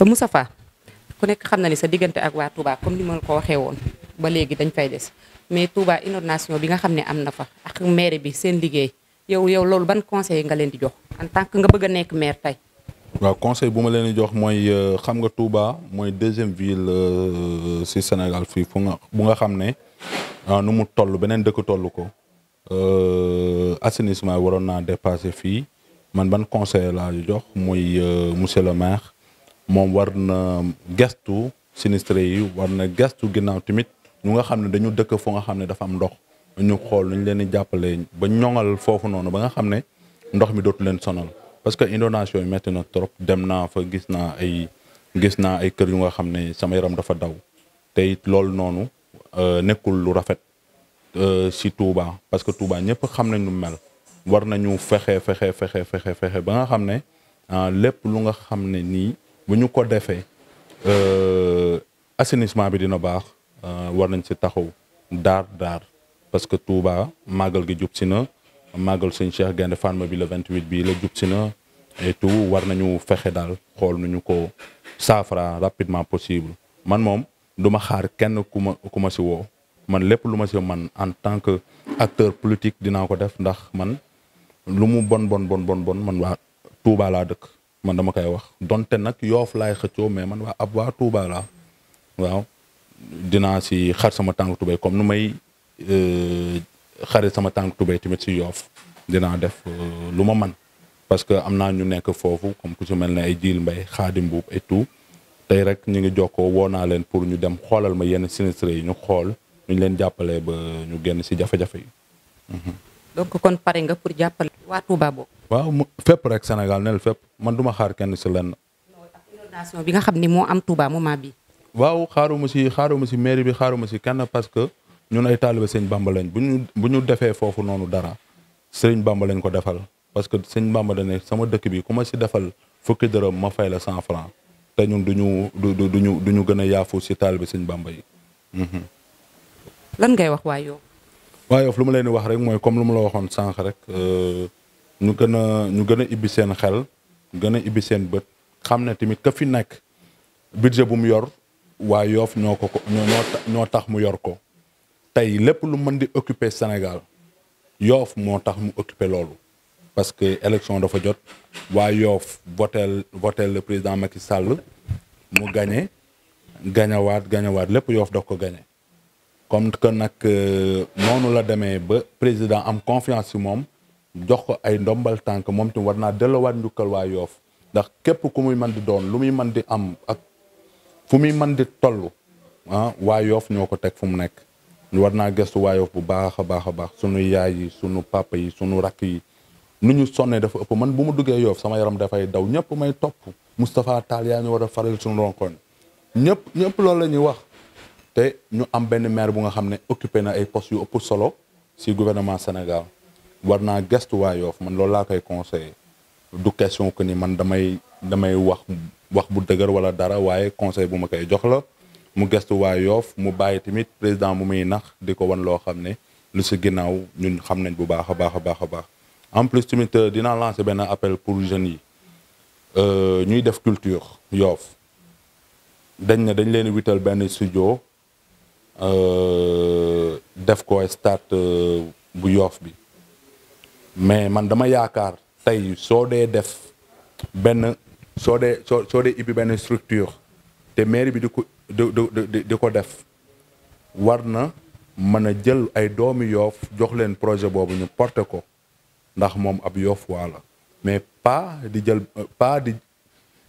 Moustapha ku nekk xam na ni sa diggante ak waa Touba comme ni ma ko waxee woon ba léegi dañ fay des mais Touba inondation bi nga xam ne am na fa ak maire bi seen liggéey yow loolu ban conseil nga leen di jox en tant que nga bëgg a nekk maire tey. waaw conseil bu ma leen di jox mooy xam nga Touba mooy deuxième ville ci Sénégal fii bu nga xam ne nu mu toll beneen dëkk toll ko assainissement waroon naa dépasser fii man ban conseil laa jox mooy monsieur le maire moom war na gestu sinistré yi war na gestu ginnaaw tamit ñu nga xam ne dañu dëkk fu nga xam ne dafa am ndox ñu xool nu ñu leen di jàppale ba ñoŋal foofu noonu ba nga xam ne ndox mi dootu leen sonal. parce que inondation yi métti na trop dem naa fa gis naa ay kër yu nga xam ne sama yaram dafa daw te it loolu noonu nekkul lu rafet ci Touba parce que Touba ñëpp xam nañ lu mel war nañu fexe ba nga xam ne lépp lu nga xam ne nii bu ñu ko defee assainissement bi dina baax war nañ ci taxaw daar parce que Touba màggal gi jub si na. màggal sëñ Cheikh Gaïndé Fatma bi le 28 bii la jub si na et tout war nañu fexe daal xool nu ñu ko saafara rapidement possible man moom du ma xaar kenn ku ma si woo man lépp lu ma si man en tant que acteur politique dinaa ko def ndax man lu mu bon man waa Touba laa dëkk man dama koy wax donte nag Yoof laay xëccoo mais man waa Touba laa waaw dinaa si xar sama tànk tubéy comme nu may xarit sama tànk tubéy tamit si Yoof dinaa def lu ma man parce que am naa ñu nekk foofu comme ku si mel ne ay Jiil Mbay Xaadim Mbuub et tout tey rek ñu ngi jokkoo woo naa leen pour ñu dem xoolal ma yenn sinistré yi ñu xool ñu leen jàppalee ba ñu génn si jafe-jafe yi. donc kon pare nga pour jàppale waa Touba boobu. waaw fépp rek Sénégal nel fépp man duma xaar kenn si lenn. inondation bi nga xam ni moo am Touba moment bi waaw xaaruma si mairie bi xaaruma si kenn parce que ñun ay taalibe sëñ Bamba lañ bu ñu defee foofu noonu dara sëñ Bamba lañ ko defal parce que sëñ Bamba da ne sama dëkk bi ku ma si defal fukki dërëm ma fay la 100 francs te ñun duñu gën a yaafu si taalibe sëñ Bamba yi. lan ngay wax waa Yoff. waa Yoff lu ma leen di wax rek mooy comme lu ma la waxoon sànq rek ñu gën a ibbi seen xel gën a ibbi seen bët xam ne tamit ka fi nekk budget bu mu yor waa Yoff ñoo tax mu yor ko. tey lépp lu mën di occuper Sénégal Yoff moo tax mu occuper loolu parce que élection dafa jot waa Yoff votel le président Macky Sall mu gañawaat lépp Yoff daf ko gañe comme que nag noonu la demee ba président am confiance ci moom jox ko ay ndombal tànk moom tamit war naa delloowaat njukkal waa Yoff ndax képp ku muy mën di doon lu muy mën di am ak fu muy mën di toll waa Yoff ñoo ko teg fu mu nekk ñu war naa gëstu waa Yoff bu baax a baax sunu yaay yi sunu papa yi sunu rakk yi nu ñu sonnee dafa ëpp man bu mu duggee Yoff sama yaram dafay daw ñëpp may topp Moustapha Tall yaa ñu war a faral sunu ronkoñ ñëpp loolu la ñuy wax te ñu am benn maire bu nga xam ne occupé na ay postes yu ëpp solo ci gouvernement Sénégal war naa gëstu waa Yoff man loolu laa koy conseillé du question que ni man damay wax bu dëgër wala dara waaye conseil bu ma koy jox la mu gëstu waa Yoff mu bàyyi tamit président mu muy nax di ko wan loo xam ne lu ci ginnaaw ñun xam nañ bu baax a baax en plus tamit dinaa lancer benn appel pour jeunes yi ñuy def culture Yoff dañ leen wital benn studio def ko stade bu Yoff bi mais man dama yaakaar tey soo dee def benn soo dee ibbi benn structure te mairie bi di ko def war na mën a jël ay doomi Yoff jox leen projet boobu ñu porter ko ndax moom ab Yoff waa la mais pas di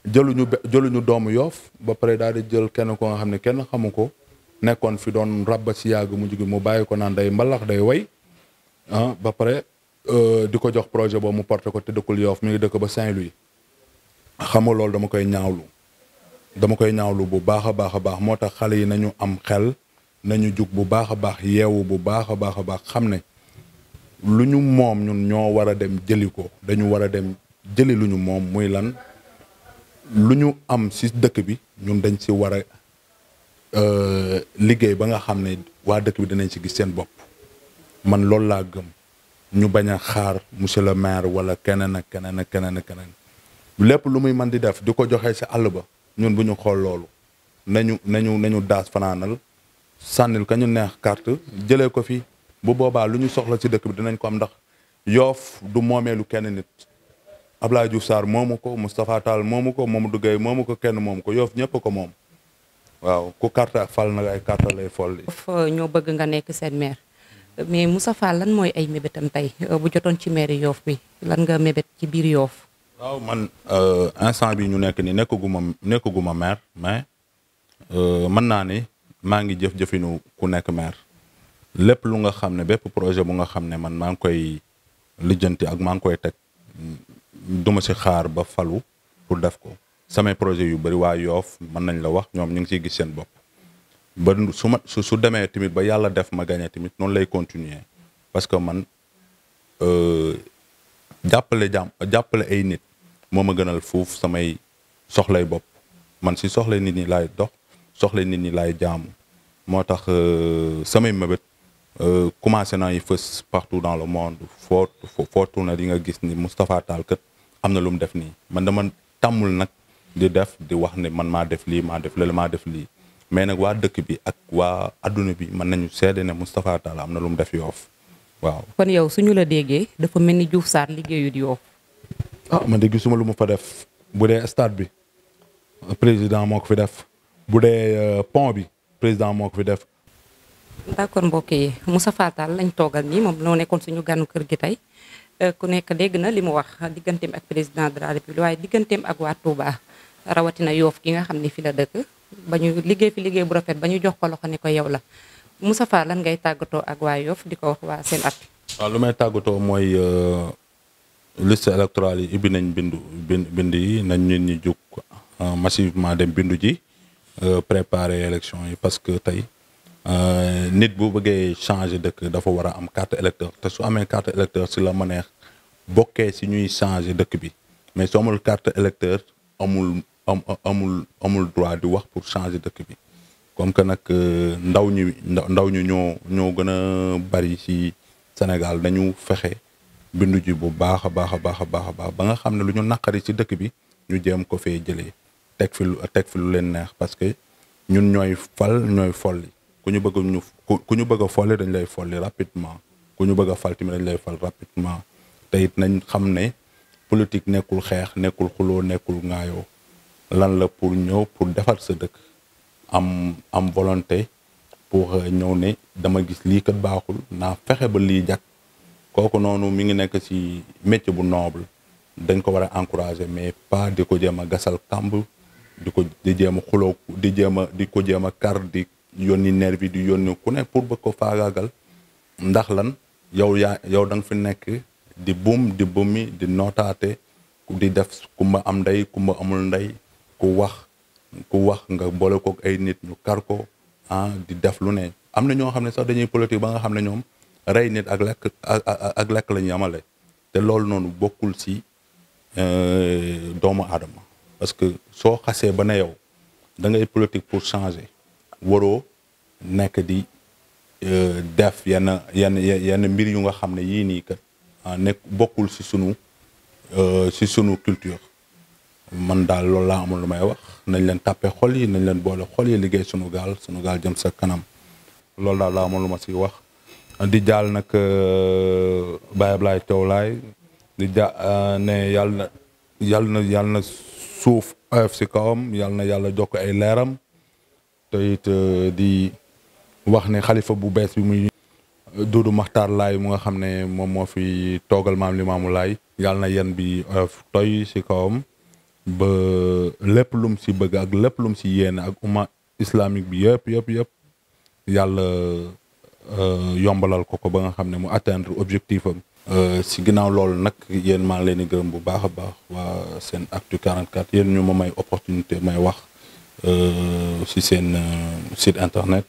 jëluñu doomu Yoff ba pare daal di jël kenn ko nga xam ne kenn xamu ko nekkoon fi doon rabba ci yàgg mu jóge mu bàyyi ko naan day mbalax day way ba pare di ko jox projet boobu mu porter ko te dëkkul Yoff mi ngi dëkk ba Saint-Louis xam nga loolu dama koy ñaawlu bu baax a baax moo tax xale yi nañu am xel nañu jug bu baax a baax yeewu bu baax a baax xam ne lu ñu moom ñun ñoo war a dem jëli ko dañu war a dem jëli lu ñu moom muy lan lu ñu am ci dëkk bi ñun dañ ci war a liggéey ba nga xam ne waa dëkk bi dinañ ci gis seen bopp man loolu laa gëm ñu bañ a xaar monsieur le maire wala keneen lépp lu muy mën di def di ko joxee ci àll ba ñun bu ñu xool loolu nañu daas fanaanal sànnil ka ñu neex carte jëlee ko fi bu boobaa lu ñu soxla ci dëkk bi dinañ ko am ndax Yoff du moomeelu kenn nit Abdoulaye Diouf Sarr moomu ko Moustapha Tall moomu ko Mamadou Gueye moomu ko kenn moomu ko Yoff ñëpp ko moom waaw ku carte ak fal nag ay carte lay folli. ñoo bëgg nga nekk seen maire mais Moussa Fall lan mooy ay mébétam tey bu jotoon ci maire Yoff bi lan nga mébét ci biir Yoff. waaw man instant bi ñu nekk ni nekkaguma maire mais mën naa ni maa ngi jëfinu ku nekk maire lépp lu nga xam ne bépp projet bu nga xam ne man maa ngi koy lijjanti ak maa ngi koy teg duma ci xaar ba falu pour def ko samay projet yu bëri waa Yoff mën nañ la wax ñoom ñu ngi ciy gis seen bopp ba su demee tamit ba yàlla def ma gagné tamit noonu lay continuer parce que man jàppale ay nit moo ma gënal fuuf samay soxlay bopp man si soxlay nit ñi laay dox soxlay nit ñi laay jaamu moo tax samay mëbët commencé naa yi fës partout dans le monde foo tourné di nga gis ni Moustapha Tall kat am na lu mu def nii man dama tàmmul nag di def di wax ne man maa def lii maa def lële maa def lii mais nag waa dëkk bi ak waa adduna bi mën nañu seede ne Moustapha Tall am na lu mu def Yoff waaw. kon yow suñu la déggee dafa mel ni Diouf Sarr liggéeyut Yoff. man de gisuma lu mu fa def bu dee stade bi président moo ko fi def bu dee pont bi président moo ko fi def. d'accord mbokk yi Moustapha Tall lañ toogal nii moom loo nekkoon suñu gànnu kër gi tey ku nekk dégg na li mu wax digganteem ak président de la république waaye digganteem ak waa Touba rawatina Yoff gi nga xam ne fi la dëkk ba ñu liggéey fi liggéey bu rafet ba ñu jox ko loxo ne ko yow la Moustapha lan ngay tàggatoo ak waa Yoff di ko wax waa seen at. waaw lu may tàggatoo mooy liste électorale yi ubbi nañ bind yi nañ nit ñi jóg massivement dem bindu ji préparer élection yi parce que tey nit bu bëggee changer dëkk dafa war a am carte électeur te su amee carte électeur si la mëneex bokkee si ñuy changer dëkk bi mais su amul carte électeur amul droit di wax pour changer dëkk bi comme que nag ndaw ñu ñoo gën a bari ci Sénégal dañu fexe bindu ji bu baax a baax ba nga xam ne lu ñu naqari ci dëkk bi ñu jéem ko fee jëlee teg fi lu leen neex parce que ñun ñooy fal ñooy folli ku ñu bëgg a folli dañ lay folli rapidement ku ñu bëgg a fal tamit dañ lay fal rapidement te it nañ xam ne politique nekkul xeex nekkul xuloo nekkul ŋaayoo lan la pour ñëw pour defar sa dëkk am volonté pour ñëw ne dama gis lii kat baaxul naa fexe ba lii jag kooku noonu mi ngi nekk ci métier bu noble dañ ko war a encourager mais pas di ko jéem a gasal kàmb di jéem a xuloo di ko jéem a kar di yónni nervi di yónni ku ne pour bëgg ko faagaagal ndax lan yow da nga fi nekk di bumi di nootaate di def kumba am ndey kumba amul ndey ku wax nga boole kook ay nit ñu kar ko di def lu ne am na ñoo xam ne sax dañuy politique ba nga xam ne ñoom rey nit ak lekk la ñu yamale te loolu noonu bokkul ci doomu aadama parce que soo xasee ba ne yow da ngay politique pour changer waroo nekk di def yenn mbir yu nga xam ne yii nii kat nekk bokkul ci sunu culture man daal loolu laa amul lu may wax nañ leen tàppe xol yi nañ leen boole xol yi liggéey sunu gaal jëm sa kanam loolu daal laa amul lu ma ci wax di jaal nag Baye Ablaye Thiaw Laye di ne yàlla na suuf oyof ci kawam yàlla jokk ay leeram te it di wax ne xalifa bu bees bi muy Doudou Makhtar Laye mu nga xam ne moom moo fi toogal maam Limaamu Laay yàlla na yen bi oyof toy ci kawam ba lépp lum ci bëgg ak lépp lum ci yéene ak umma islamique bi yëpp yàlla yombalal ko ba nga xam ne mu atteindre objectif am ci ginnaaw loolu nag yéen maa ngi leen di gërëm bu baax a baax waa seen Actu 44 yéen ñu ma may opportunité may wax ci seen site internet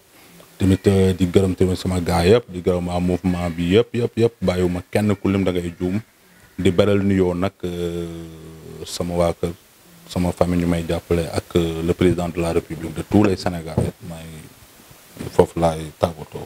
tamit di gërëm tamit sama gars yëpp di gërëm waa mouvement bi yëpp bàyyiwuma kenn ku lim da ngay juum di beral nuyoo nag sama waa kër sama famille ñu may jàppale ak le président de la République de tous les Sénégalais may foofu laay tàggatoo